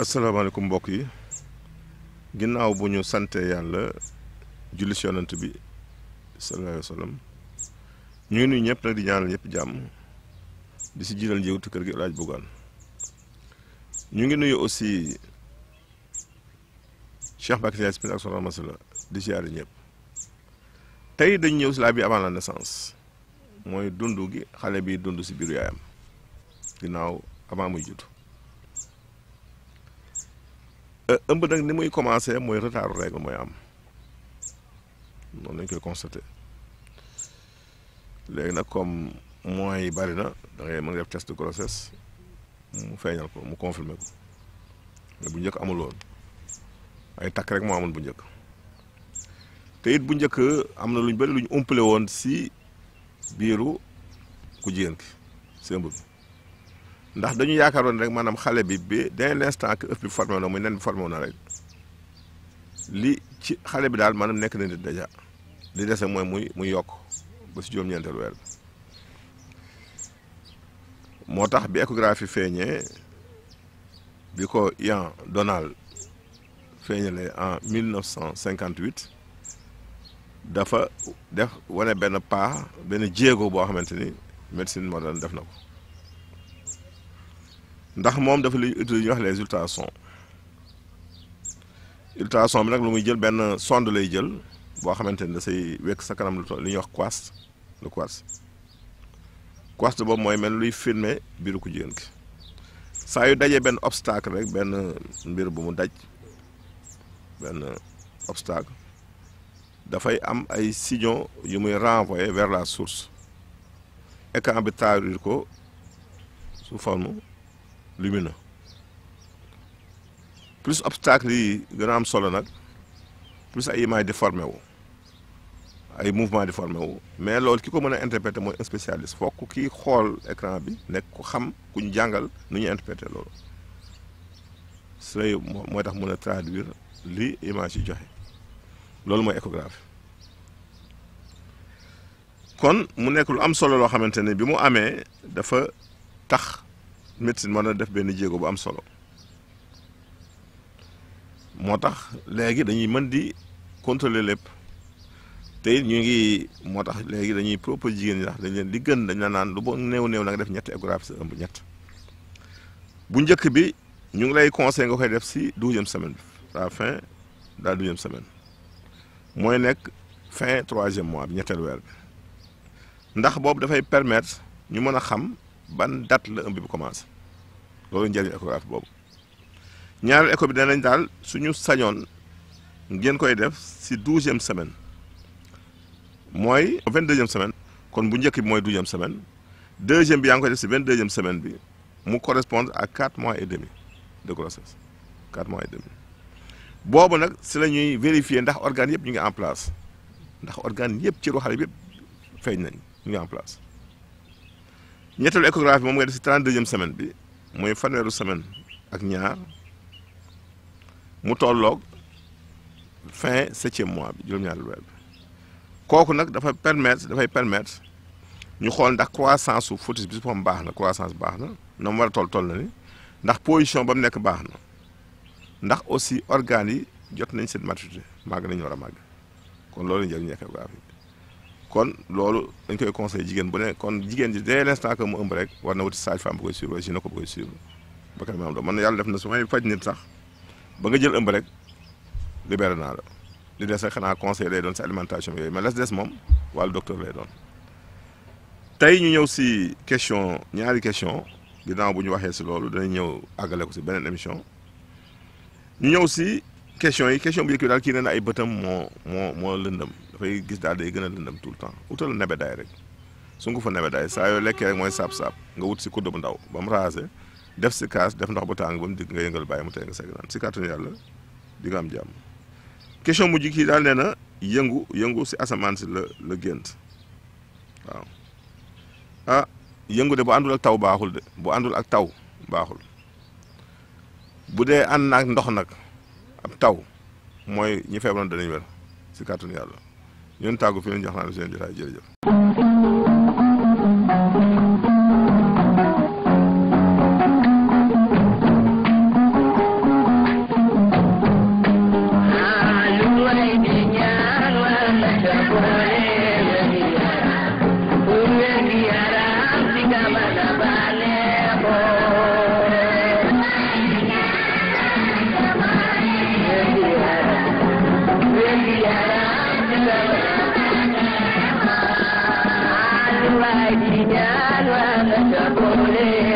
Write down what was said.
asalaamaaleykum mbokk yi ginnaaw bu ñu sante yàlla julli ci yonent bi sallallahu alayhi wa sallam ñu ngi nuyu ñëpp nag di ñaanal ñëpp jàmm di si jiital njiwtu kër gi laaj bugaan ñu ngi nuyu aussi Cheikh Bakary Niass ak soxna Masala di siyaare ñëpp tey dañu ñëw si la vie avant la naissance mooy dund gi xale bi dund si biiru yaayam ginnaaw avant muy judd ëmb nag ni muy commencé mooy retard règle mooy am noonu lañ koy constaté léegi nag comme moyens yi bari na da ngay mën nga def test de grossesse mu feeñal ko mu confirmer ko mais bu njëkk amul woon ay takk rek moo amul bu njëkk te it bu njëkk am na luñ bëri luñ umpale woon si biiru ku jigéen ki si ëmb bi ndax dañu yaakaaroon rek maanaam xale bi dès l'instant que œuf bi formé na muy nen bi formé na rek li ci xale bi daal maanaam nekk na nit déjà li dese mooy muy yokk ba si juróom-ñeenteelu weer bi moo tax bi échographie feeñee bi ko Ian Donald feeñalee en 1958 dafa def wane benn jéego boo xamante ni médecine moderne def na ko ndax moom dafa li ñuy wax les ultrasons ultrason bi nag lu muy jël benn sonde lay jël boo xamante ni da say wekk sa kanam li ñuy wax quast boobu mooy mel luy filmer biiru ku jigéen ki saa yu dajee benn obstacle rek benn mbir bu mu daj benn obstacle dafay am ay signaux yu muy renvoyer vers la source écran bi traduire ko sous forme lumineux plus obstacle yi gën a am solo nag plus ay images déformé wu ay mouvement déformé wu mais loolu ki ko mën a interpréter mooy un spécialiste fokk kii xool écran bi nekk ku xam ku ñu jàngal nu ñuy interpréter loolu mooy tax mën a traduire li image yi joxe loolu mooy échographie kon mu nekk lu am solo loo xamante ne bi mu amee dafa tax médecine mën na def benn jéego bu am solo moo tax léegi dañuy mën di contrôler lépp te it ñu ngi moo tax léegi dañuy propose jigéen ñi ndax dañ leen di gën dañ la naan lu ba néew na nga def ñetti échographie sa ëmb ñett bu njëkk bi ñu ngi lay conseil nga koy def si 12e semaine bi la fin de la 12e semaine mooy nekk fin 3e mois bi ñetteelu weer bi ndax boobu dafay permettre ñu mën a xam ban date la ëmb bi commencé loolu njëriñ échographie boobu ñaareelu écho bi danañ daal suñu sañoon ngeen koy def si 12e semaine mooy 22e semaine kon bu njëkk bi mooy 12e semaine deuxième bi yaa ngi koy def si 22e semaine bi mu correspondre à 4 mois et demi de grossesse 4 mois et demi boobu nag si la ñuy vérifier ndax organes yëpp ñu ngi en place ndax organes yëpp ci xale bi yëpp feeñ nañ ñu ngi en place ñetteelu échographie moom nga def si 32e semaine bi mooy fanweeru semaine ak ñaar mu tolloog fin 7e mois bi juróom-ñaari weer bi kooku nag dafay permettre ñu xool ndax croissance su fœtus bi su baax na croissance baax na mu war a toll na ni ndax position ba mu nekk baax na ndax aussi organes yi jot nañ seen maturité màgg nañu war a màgg kon loolu njëriñ échographie kon loolu dañ koy conseillé jigéen bu ne kon jigéen ji dès l'instant que mu ëmb rek war na wuti sage-femme bu koy suivre si na ko bu koy suivre ba kanam am doom man yàlla def na su may faj nit sax ba nga jël ëmb rek libéré naa la li des rek xanaa conseil lay doon si alimentation yooyu mais les des moom wàllu docteur lay doon tey ñu ñëw si ñaari question ginnaaw bu ñu waxee si loolu danañ ñëw àggale ko si beneen émission ñu ñëw si question bu njëkk bi daal kii nee na ay bëtam moo lëndëm dafay gis daal day gën a lëndëm tout le temps utal nebedaay rek su nga fa nebedaay saa yoo lekkee rek mooy saab-saab nga wut si kudd bu ndaw ba mu raase def si kaas def ndox bu tàng ba mu digg nga yëngal bàyyi mu tey nga segg naan si kàttanu yàlla di nga am jàmm question mujj kii daal nee na yëngu si asamaan si la gént waaw yëngu de bu àndul ak taw baaxul de bu àndul ak taw baaxul bu dee ànd naag ndox nag ab taw mooy ñi feebaroon danañ wér si kàttanu yàlla ñun tàggu fi leen jox naa la seen jotaay jërëjëf बोले